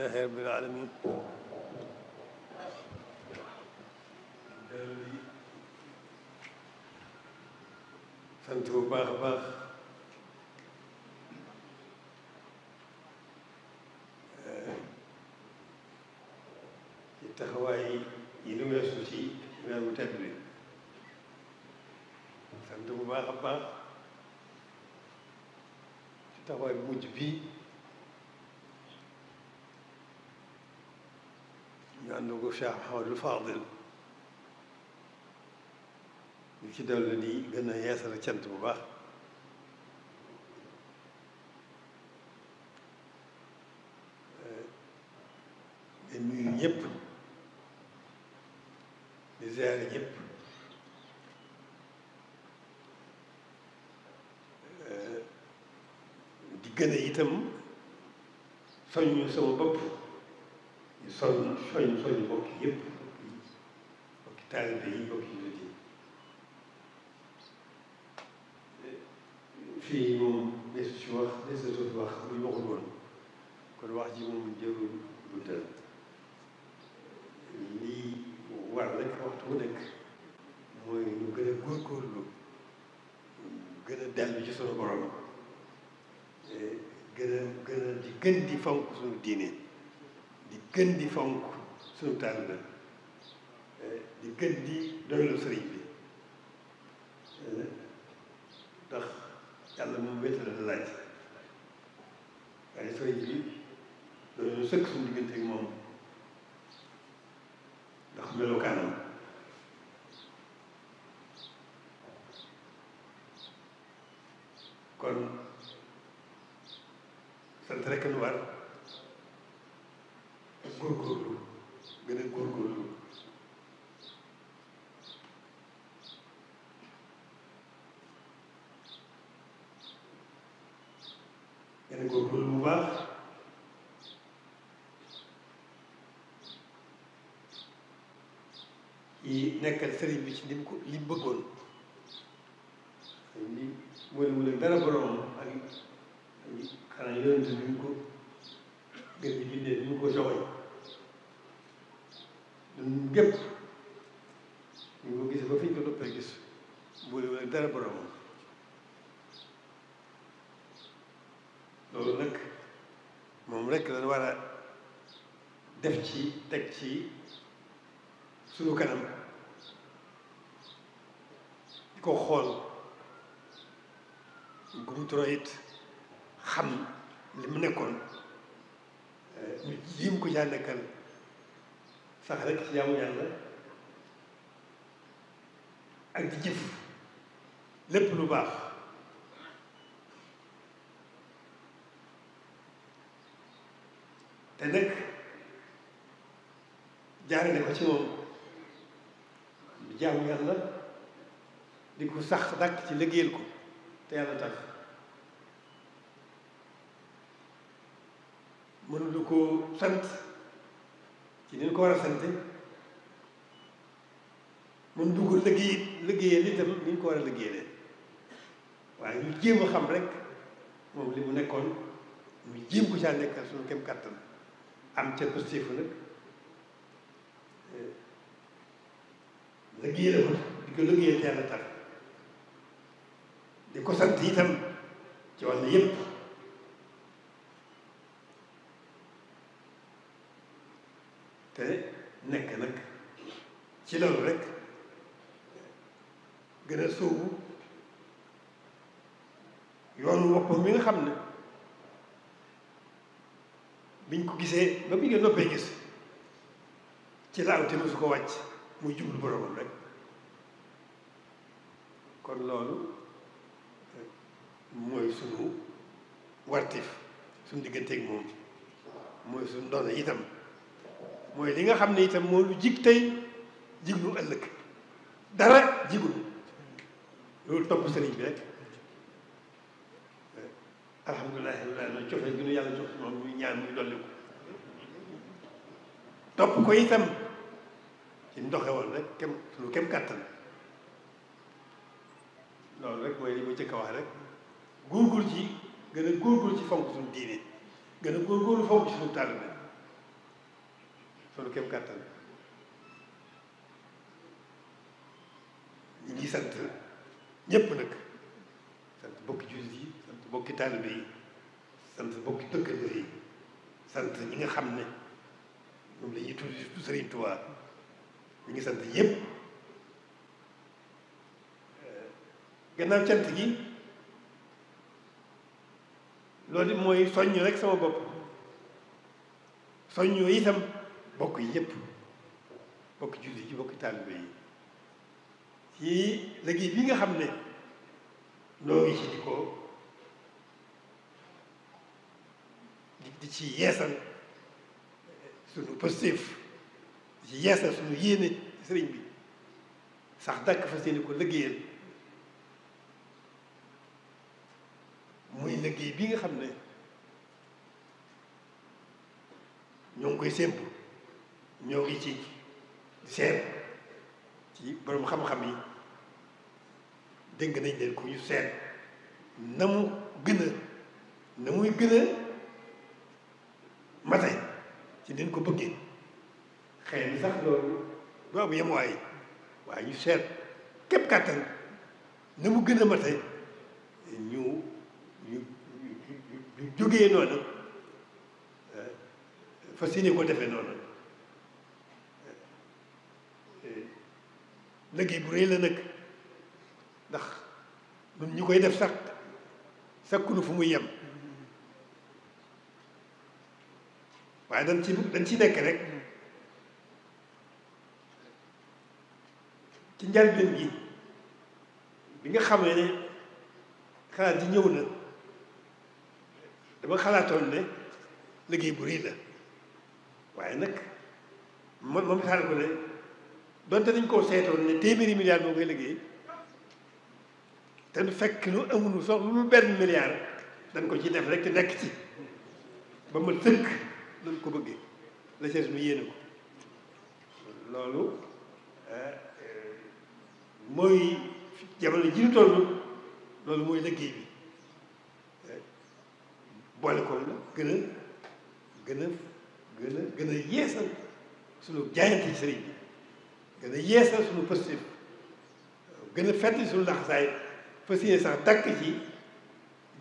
alhamdulilahi rabbil alamin dellu di sant bu baax a baax ci taxawaay yi nu weesu ci weer bu tedd bi sant bu baax a baax ci taxawaay bu mujj bii ñu ànd ko Cheikh Mouhamadul Fadil ñu ci dellu di gën a yeesal cant bu baax di nuyu ñëpp di ziare ñëpp di gën a itam soññu sama bopp di soññ bokki yëpp bokki taalibe yi bokki jullit yi fii moom desu ci wax desu ci wax bu ñu waxul woon kon wax ji moom jërul guddal lii war rek waxtu bu nekk mooy ñu gën a góorgóorlu gën a dellu ci sunu borom gën di fonk suñu diine di gën di fonk suñu taalibe di gën di doylu sëriñ bi ndax yàlla moom wéetale la laaj waaye sëriñ bi doylu sëkk suñu diggante ak moom ndax melokaanam kon sant rekk nu war góorgóorlu gën a góorgóorlu gën a góorgóorlu bu baax yi nekkal sëriñ bi ci lim ko lim bëggoon li mu ne dara borom ak xanaa yonent bi ñu ko gën di bindee bi ñu ko joxoñ ñun gépp ñu ko gis ba fi ñu ko noppee gis boole wala dara boromam loolu nag moom rek la war a def ci teg ci sunu kanam di ko xool gumuturo it xam li mu nekkoon ñu jiim ko caa nekkal sax rek ci jaamu yàlla ak di jëf lépp lu baax te nag jaarale ko ci moom di jaamu yàlla di ko sax dàkk ci liggéeyal ko te yàlla tax mënulu ko sant ci ni ñu ko war a sante mën du ko liggéeyal itam ni ñu ko war a liggéeyalee waaye ñu jéem a xam rek moom li mu nekkoon ñu jéem ko caa nekkal suñu kem kàttan am ca positif nag liggéeyal ko di ko liggéeyal te yàlla tax di ko sant itam ci wàll yépp te nekk nag ci loolu rek gën a sóobu yoonu boppam mi nga xam ne biñ ko gisee ba bi nga noppee gis ci laaw te su ko wàcc muy jublu boromam rek kon loolu mooy sunu wartif suñu digganteeg moom mooy suñu doon itam mooy li nga xam ne itam moo lu jig tey jig lu ëllëg dara jigul loolu topp sëriñ bi rek alhamdulilah na cofee gi nu yàlla jox moom muy ñaan muy dolli ko topp ko itam ci ndoxe woon rek kem suñu kem kàttan loolu rek mooy li ma jëkk a wax rek góorgóorlu ci gën a góorgóorlu ci fonk suñu diine gën a góorgóorlu fonk ci suñu taalibe sunu kem kàttan ñu ngi sant ñépp nag sant bokki jullit yi sant bokki taalibe yi sant bokki dëkkandoo yi sant ñi nga xam ne moom la ñuy tudd Sëriñ Tuubaa ñu ngi sant ñépp gannaaw cant gi loolu mooy soññ rek sama bopp soññoo itam bokk yi yépp bokki jullit yi bokki taalibe yi ci liggéey bi nga xam ne noo ngi ci di ci yeesal sunu positif di ci yeesal sunu yéene ci sëriñ bi sax dàkk fas yéene ko liggéeyal muy liggéey bi nga xam ne ñoo ngi koy sémpu ñoo ngi ci seet ci borom xam-xam yi dégg nañ leen ko ñu seet na muy gën a mate ci nin ko bëggee xëy na sax loolu du am yemuwaay waaye ñu seet képp kàttan na mu gën a mate ñu jógee noonu fas yéene ko defee noonu liggéey bu rëy la nag ndax ñun ñu koy def sax sakkunu fu muy yem waaye dañ ci nekk rek ci njëlbéen gi bi nga xamee ne xalaat ji ñëw na dama xalaatoon ne liggéey bu rëy la waaye nag ma misaal ko ne donte dañ koo seetoon ne téeméeri milliard moo koy liggéey te nu fekk nu amuñu sax lu benn milliard dañ ko ci def rek te nekk ci ba ma tëkk nañ ko bëggee la sees nu yéene ko loolu mooy jamono ji ñu toll loolu mooy liggéey bi boole ko la gën a yeesal suñu jaayante ci sëriñ bi gën a yeesal suñu positif gën a fett suñu laxasaay fas yéene sax dàkk ci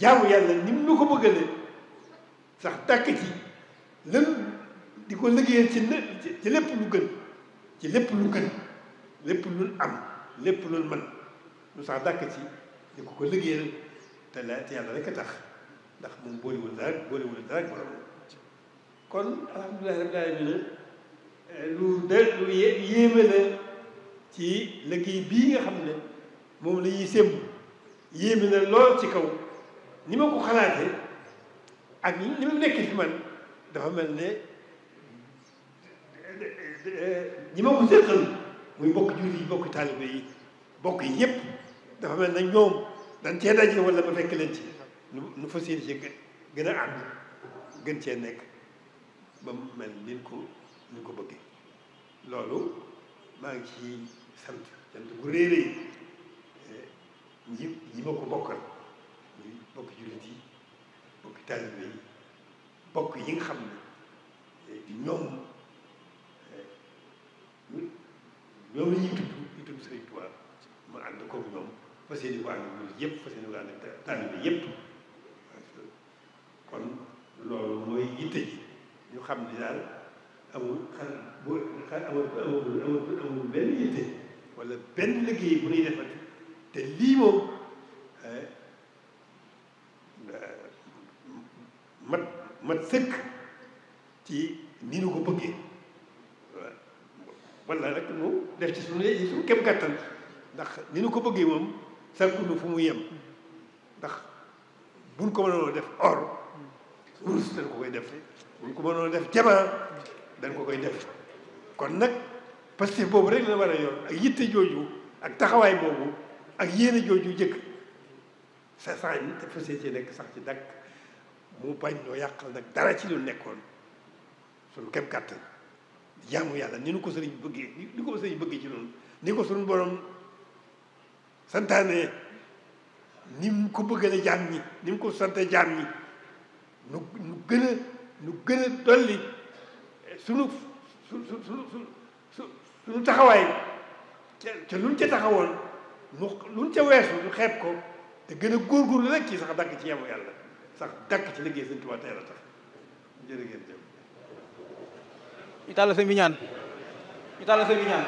jaamu yàlla ni mu nu ko bëggale sax dàkk ci lan di ko liggéeyal ci lépp lu gën ci lépp lu gën lépp lu am lépp lu mën lu sax dàkk ci di ko liggéeyal te yàlla rek a tax ndax moom boolewul dara ak borom kon alhamdulilah rabbil alamin lu yéeme la ci liggéey bii nga xam ne moom la ñuy sémb yéeme na lool ci kaw ni ma ko xalaatee ak ni mu nekk fi man dafa mel ne ñi ma ko séqal muy bokk jullit yi bokk taalibe yi bokk yi yépp dafa mel ne ñoom dañ cee daje wala ma fekk leen ci nu fas yéene ci gën a ànd gën cee nekk ba mu mel ni ko bëggee loolu maa ngi ci sant bu réeree ñi ma ko bokkal muy bokk jullit yi bokk taalibe yi bokk yi nga xam ne ñoom la ñuy tudd Sëriñ Tuubaa ma ànd koog ñoom fas yéene ko ànd jullit yëpp fas yéene ko ànd taalibe yëpp kon loolu mooy yitte ji ñu xam ne daal amul benn yitte wala benn liggéey bu ñuy defati te lii moom mat sëkk ci ni nu ko bëggee wala rek nu def ci suñu kem kattan ndax ni nu ko bëggee moom sàkku nu fu mu yem ndax buñ ko mënoon def or wurus dañ ko koy def buñ ko mënoon def jamaa dañ ko koy def kon nag parce que boobu rek la war a yor ak yitte jooju ak taxawaay boobu ak yéene jooju jëkk sa sañ te fas ci nekk sax ci dakk mu bañ noo yàqal nag dara ci lu nekkoon suñu kem kàttan jaamu yàlla ni nu ko sëriñ bëggee ni ko sëriñ bëggee ci noonu ni ko suñu borom santaane ni mu ko bëggale jaam ñi ni mu ko sante jaam ñi nu gën a dolli sunu suñu taxawaay ca luñ ca taxawoon luñ ca weesu ñu xeeb ko te gën a góorgóorlu rek ci sax dàkk ci yamu yàlla sax dàkk ci liggéey Sëñ Tuubaa tey la tax jërë ngeen jëf. ñu tàll sëñ bi ñaan ñu tàll sëñ bi ñaan